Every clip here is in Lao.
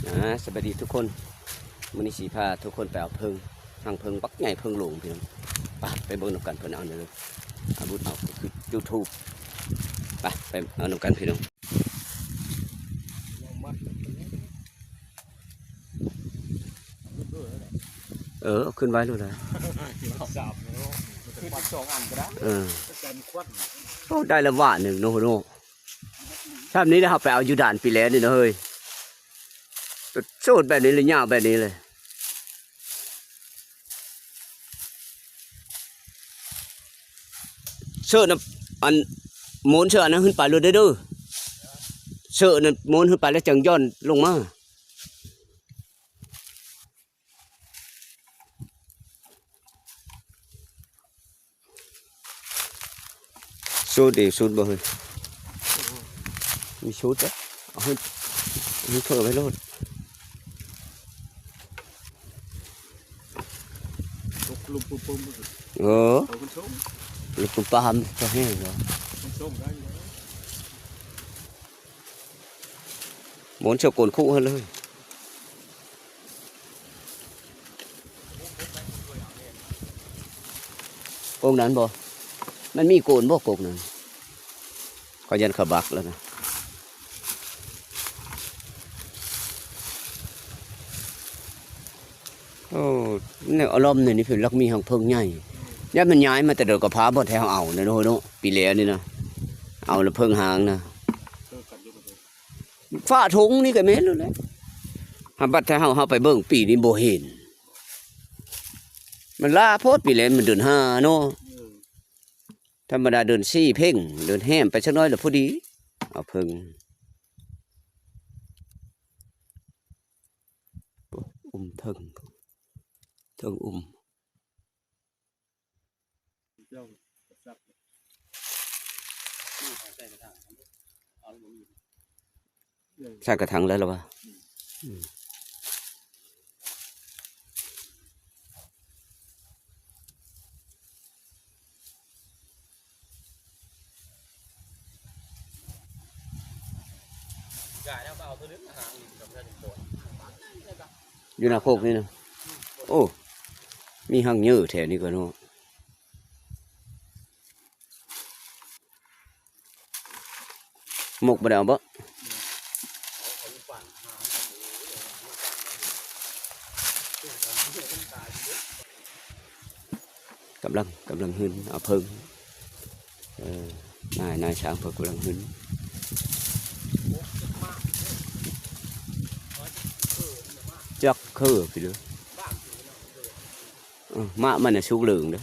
ອ່າ ສະບາຍດີທຸກຄົນ, ມື້ນີ້ຊິພາທຸກຄົນໄປເອົາເຜິ້ງ, ຮັງເຜິ້ງບັກໃຫຍ່ ເຜິ້ງຫຼວງພີ່ນ້ອງ. ໄປ ໄປເບິ່ງນຳກັນ ເພິ່ນເອົາແນວໃດ, ອາວຸດເຮົາຄືຈູທູບ. ໄປ ໄປເອົານຳກັນພີ່ນ້ອງ. ເອີ ເອົາຂຶ້ນໄວ້ໂລດລະ. ສາມໂລ ຂຶ້ນສອງອັນກໍໄດ້. ເອີ ໂອ້ ໄດ້ລະຫວ່າໜຶ່ງເນາະ ໂນ. ຊ່ຳນີ້ລະ ເຮົາໄປເອົາຢູ່ດ່ານປີແລນີ້ເນາະເຮີ້ຍ. ໂຊດແບບນີ້ລະ ຍາວແບບນີ້ເລີຍ. ເສີນນະ ອັນ ໂມນເສີນອັນນັ້ນຂຶ້ນໄປໂລດເດີ. ເສີນນະ ໂມນຂຶ້ນໄປແລ້ວຈັ່ງຢ່ອນລົງມາ. ສູດເດ ສູດບໍ່ເຮີ້ຍ? ມີສູດເດ້. ເອົາໃຫ້ ໃຫ້ເພີ່ໄວ້ໂລດ. ລຸກ ລຸກປຸ້ມໆ ເອີ ລຸກປຸ້ມປາມ ຈະແຫ້ງເນາະ. ມັນສົ່ງໄດ້ຢູ່ແລ້ວ. ໝູນເຊວໂກນຄຸຫັ້ນເລີຍ. ກົກນັ້ນບໍ່? ມັນມີໂກນບໍ່ກົກນັ້ນ? ຂ້ອຍຢ້ານເຂົາບັກແລ້ວນະ. ໂອ້ ແນວອາລອມນີ້ ນີ້ເພິ່ນລັກມີຮັງເຜິ້ງໃຫຍ່. ຢ້ານມັນຍ້າຍມາແຕ່ດອນກະພາ ບໍ່ແທ້ເຮົາເອົານະ ໂນ ໂນ ປີແລ້ວນີ້ນະ. ເອົາລະເຜິ້ງຫາງນະ. ຝາຖົງນີ້ກໍແມ່ນໂລດແຫຼະ. ຫາບັດຖ້າເຮົາ ເຮົາໄປເບິ່ງປີນີ້ບໍ່ເຫັນ. ມັນຫຼ້າໂພດ ປີແລ້ວມັນເດືອນຫ້າເນາະ. ທຳມະດາເດືອນສີ່ເພັງ ເດືອນແຮມໄປຈັກໜ້ອຍລະພໍດີ. ເອົາເຜິ້ງ ໂອ້ ອຸ້ມເທິງ ເທິງອຸ້ມ. ໃສ່ກະຖາງແລ້ວລະວ່າ. ອືມ ອືມ. ຢູ່ໜ້າໂຄກນີ້ນະ. ໂອ້ ມີຮັງເຍີແຖວນີ້ກໍເນາະ. ໝົກບໍ່ໄດ້ເອົາບໍ່? ກຳລັງ ກຳລັງຫຶນເອົາເຜິ້ງ. ເອີ ນາຍ ນາຍຊ່າງເພິ່ນກຳລັງຫຶນ. ຈັກເຄີໄປເລີຍ. ເອີ ໝາກມັນນະສຸກເຫຼືອງເດີ.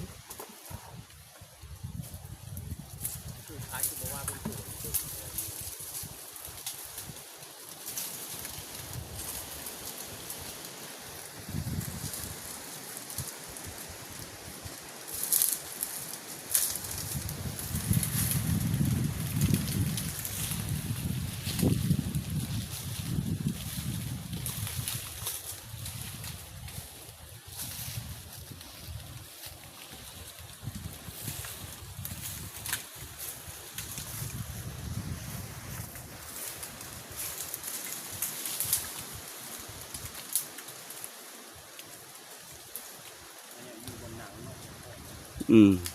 ອືມ.